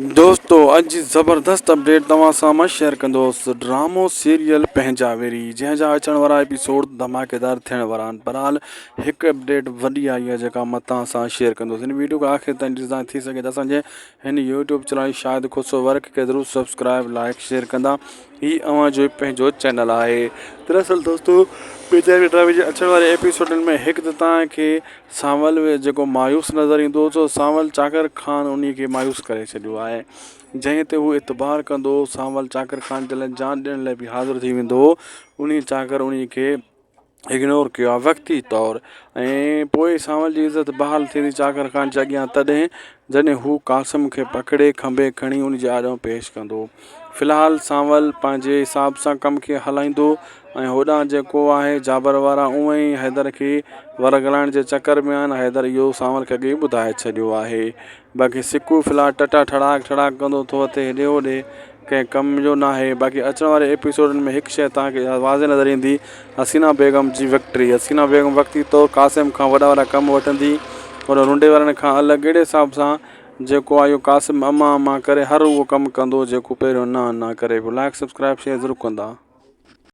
دوستو اڄ جي زبردست اپڊيٽ توهان سان مان شيئر ڪندوس ڊرامو سيريل پنهنجا ويري جنهن جا اچڻ وارا ايپيسوڊ ڌماڪيدار ٿيڻ وارا آهن بهرحال هڪ اپڊيٽ وڏي آئي آهي جيڪا مان توهان سان شيئر ڪندوس هن ويڊيو کي آخر تائين ڏسندا ٿي سگهي ته اسان جي هن YouTube channel Shahid Khoso work کي ضرور سبسڪرائب لائڪ شيئر ڪندا هي اوهان جو پنهنجو چينل آهي دراصل دوستو پنهنجا ويري ڊرامي جي اچڻ واري ايپيسوڊن ۾ هڪ ته توهان کي سانول جيڪو مايوس نظر ايندو سو سانول چاڪر خان انهي کي مايوس ڪري ڇڏيو آهي جنهن تي هو اعتبار ڪندو هو سانول چاڪر خان جي لاء جان ڏيڻ لاء به حاضر ٿي ويندو هو انهي چاڪر انهي کي اگنور ڪيو آهي وقتي طور ۽ پوء سانول جي عزت بحال ٿيندي چاڪر خان جي اڳيان تڏهن جڏهن هو قاسم کي پڪڙي کنڀي کڻي ان جي آڏو پيش ڪندو في الحال سانول پنهنجي حساب سان ڪم کي هلائيندو ۽ هوڏانهن جيڪو آهي جابر وارا اونئن ئي حيدر کي ورغلائڻ جي چڪر ۾ آهن حيدر اهو سانول کي اڳي ئي ٻڌائي ڇڏيو آهي باقي سڪو في الحال ٽٽا ٺڙاڪ ٺڙاڪ ڪندو ٿو اچي هيڏي هوڏي ڪنهن ڪم جو ناهي باقي اچڻ واري ايپيسوڊن ۾ هڪ شيء توهان کي واضح نظر ايندي حسينا بيگم جي وڪٽري حسينا بيگم وقتي طور قاسم کان وڏا وڏا ڪم وٺندي هن رنڊي وارن کان الڳ اهڙي حساب سان جيڪو آهي اهو قاسم امان امان ڪري هر اهو ڪم ڪندو جيڪو پهريون نه نه ڪري پيو لائڪ سبسڪرائب شيئر ضرور ڪندا.